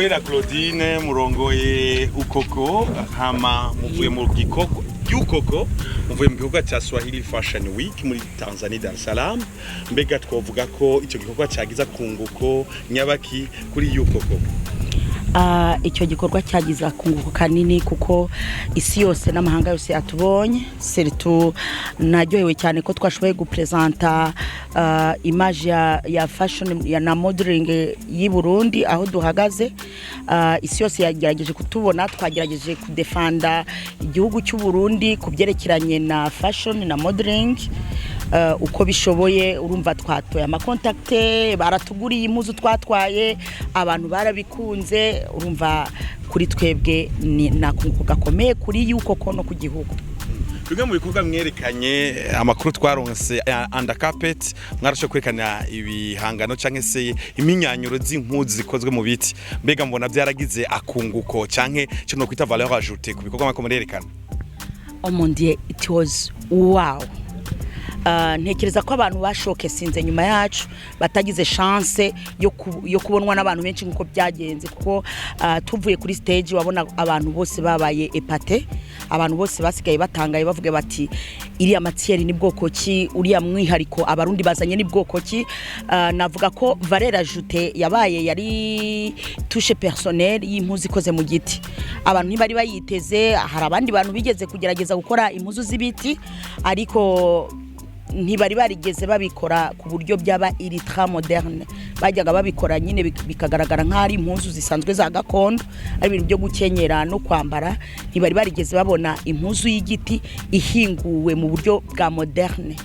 Uwera Claudine, murongoye Ukoko, hama muvuye mu gikorwa y'Ukoko, muvuye mu gikorwa cya Swahili Fashion Week muri Tanzania, Dar es Salaam. Mbega twovuga ko icyo gikorwa cyagize akunguko nyabaki kuri Ukoko? Icyo gikorwa cyagize akunguko kanini kuko isi yose n'amahanga yose yatubonye. Surtout naryohewe cyane ko twashoboye gupresenta image ya fashion ya na modeling y'i Burundi aho duhagaze. Isi yose yagerageje kutubona, twagerageje kudefanda igihugu cy'u Burundi ku byerekeranye na fashion na modeling uko bishoboye. Urumva twatoye ama contacts, baratuguriye impuzu twatwaye, abantu barabikunze. Urumva kuri twebwe ni nakunguko gakomeye kuri yuko ko no ku gihugu. Bimwe mu bikorwa mwerekanye, amakuru twaronse under carpet, mwarashoboye kwerekana ibihangano canke se iminyanyuro z'impuzu zikozwe mu biti. Mbega mbona byaragize akunguko canke cyo no kwita valeur ajoutée ku bikorwa mwako murerekana? Oh mon Dieu, it was wow. Ntekereza ko abantu bashokesinze nyuma yacu batagize chance yo kubonwa n'abantu benshi nk'uko byagenze, kuko tuvuye kuri stage wabona abantu bose babaye épatés, abantu bose basigaye batangaye, bavuga bati: "Iriya matière ni bwoko ki? Uriya mwihariko Abarundi bazanye ni bwoko ki?" Navuga ko valeur ajoutée yabaye yari touche personnelle y'impuzu ikoze mu giti. Abantu ntibari bayiteze. Hari abandi bantu bigeze kugerageza gukora impuzu z'ibiti, ariko ntibari barigeze babikora ku buryo byaba ultra moderne. Bajyaga babikora nyine bikagaragara nk'aho ari impuzu zisanzwe za gakondo, ari ibintu byo gukenyera no kwambara. Ntibari barigeze babona impuzu y'igiti ihinguwe mu buryo bwa moderne.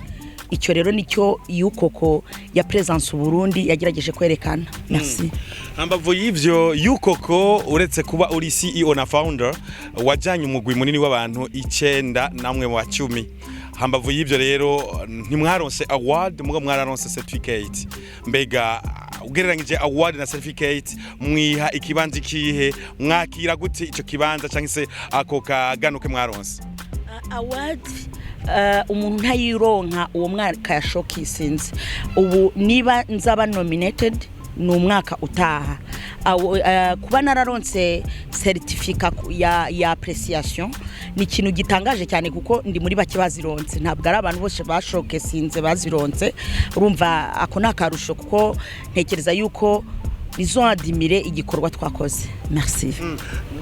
Icyo rero nicyo Yukoko ya presence Burundi yagerageje kwerekana. Merci. Hambavu y'ivyo, Yukoko, uretse kuba uri CEO na founder, wajanye umugwi munini w'abantu 9 namwe mu 10. Hambavu y'ivyo rero, ntimwaronse award, muga mwararonse certificate. Mbega ugereranyije award na certificate, mwiha ikibanza ikihe? Mwakira gute ico kibanza canke se ako kaganuke mwaronse? Award umuntu ntayironka uwo mwaka yashokisinze. Ubu niba nzaba nominated ni umwaka utaha. Kuba nararonse certificat ya appréciation ni ikintu gitangaje cyane, kuko ndi muri bake bazironse. Ntabwo ari abantu bose bashokesinze bazironse. Urumva ako ni akarusho, kuko ntekereza yuko bizoadimire igikorwa twakoze. Merci.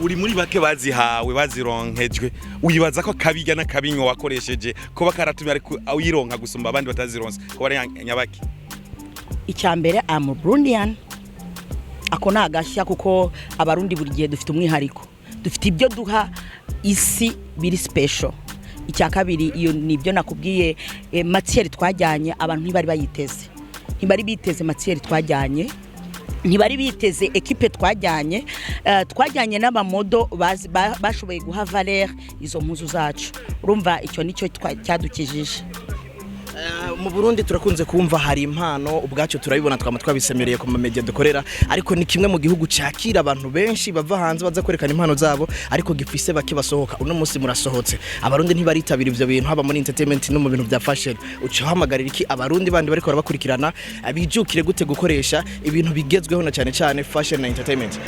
Uri muri bake bazihawe, bazironkejwe. Wibaza ko kabirya n'akabinywa wakoresheje kuba karatumye ariko uyironka gusumba abandi batazironse ko bari nyabaki? Icya mbere, am Burundian. Ako ni agashya, kuko Abarundi buri gihe dufite umwihariko, dufite ibyo duha isi biri special. Icya kabiri, iyo ni ibyo nakubwiye, matière twajyanye abantu ntibari bayiteze, ntibari biteze matière twajyanye, ntibari biteze équipe twajyanye. Twajyanye n'aba models bashoboye guha valeur izo mpuzu zacu. Urumva icyo nicyo cyadukijije. Mu Burundi turakunze kumva hari impano, ubwacu turabibona, twama twabisemereye ku ma media dukorera, ariko ni kimwe mu gihugu cyakira abantu benshi bava hanze baza kwerekana impano zabo, ariko gifise bake basohoka. Uno munsi murasohotse, Abarundi ntibaritabira ivyo bintu, haba muri entertainment no mu bintu bya fashion. Uca uhamagarira iki Abarundi bandi bariko barabakurikirana? Bijukire gute gukoresha ibintu bigezweho, na cyane cyane fashion na entertainment?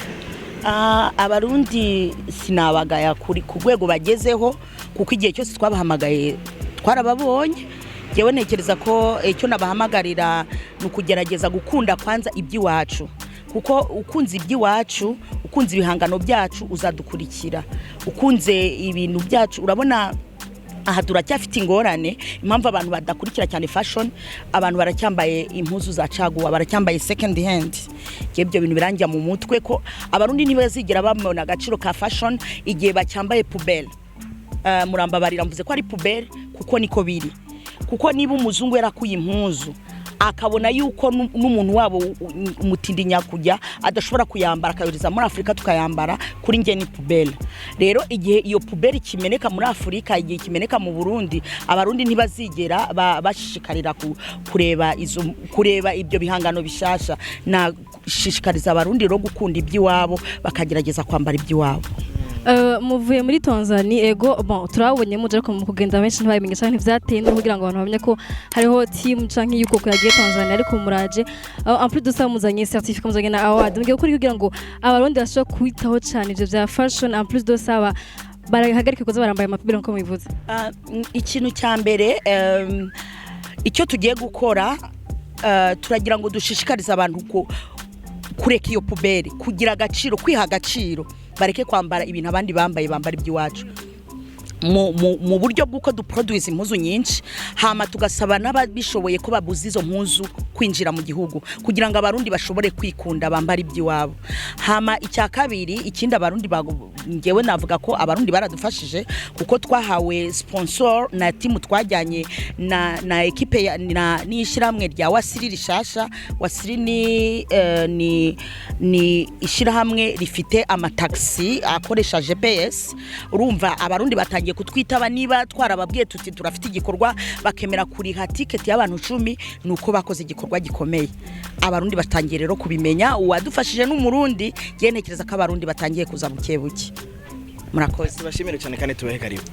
Abarundi sinabagaya kuri ku rwego bagezeho, kuko igihe cyose twabahamagaye twarababonye. Ngewe ntekereza ko icyo nabahamagarira ni ukugerageza gukunda kwanza iby'iwacu, kuko ukunze iby'iwacu, ukunze ibihangano byacu, uzadukurikira. Ukunze ibintu byacu, urabona aha turacyafite ingorane. Impamvu abantu badakurikira cyane fashion, abantu baracyambaye impuzu za caguwa, baracyambaye second hand. Ibyo bintu birangira mu mutwe ko Abarundi ntibazigera babona agaciro ka fashion igihe bacyambaye poubelle. Murambabarira mvuze ko ari poubelle, kuko niko biri. Kuko niba umuzungu yarakuye impuzu akabona yuko n'umuntu wabo umutindi nyakujya adashobora kuyambara, akayohereza muri Afurika tukayambara, kuri njye ni poubelle. Rero igihe iyo poubelle ikimeneka muri Afurika, igihe ikimeneka mu Burundi, Abarundi ntibazigera bashishikarira kureba izo, kureba ibyo bihangano bishasha. Nashishikariza Abarundi rero gukunda iby'iwabo, bakagerageza kwambara iby'iwabo. Muvuye muri Tanzania, ego, bon, turabonye muje, ariko mu kugenda benshi ntibabimenye canke ntivyateye no kugira ngo abantu bamenye ko hariho team canke yuko yagiye Tanzania. Ariko muraje, en plus de ça muzanye certificat, muzanye na award. Mugiye gukora iki kugira ngo Abarundi bashobore kwitaho cane ivyo vya fashion? En plus de ça barahagarike kuza barambaye ama poubelles nkuko mubivuze. Ikintu cya mbere, icyo tugiye gukora, turagira ngo dushishikarize abantu kureka iyo poubelle, kugira agaciro, kwiha agaciro, bareke kwambara ibintu abandi bambaye, bambara iby'iwacu mu buryo bw'uko duproduce impuzu nyinshi, hama tugasaba n'ababishoboye ko babuza izo mpuzu kwinjira mu gihugu kugira ngo Abarundi bashobore kwikunda, bambara iby'iwabo. Hama icya kabiri, ikindi Abarundi ngewe navuga ko Abarundi baradufashije kuko twahawe sponsor na team twajyanye na équipe na n'ishyirahamwe rya Wasiri rishasha. Wasiri ni ishyirahamwe rifite amataxi akoresha GPS. Urumva Abarundi batangiye kutwitaba. Niba twarababwiye tuti turafite igikorwa, bakemera kuriha tiketi y'abantu 10, ni uko bakoze igikorwa gikomeye. Abarundi batangiye rero kubimenya. Uwadufashije n'Umurundi. Ngewe ntekereza ko Abarundi batangiye kuza buke buke. Murakoze. Tubashimire cyane kandi tubahe karibu.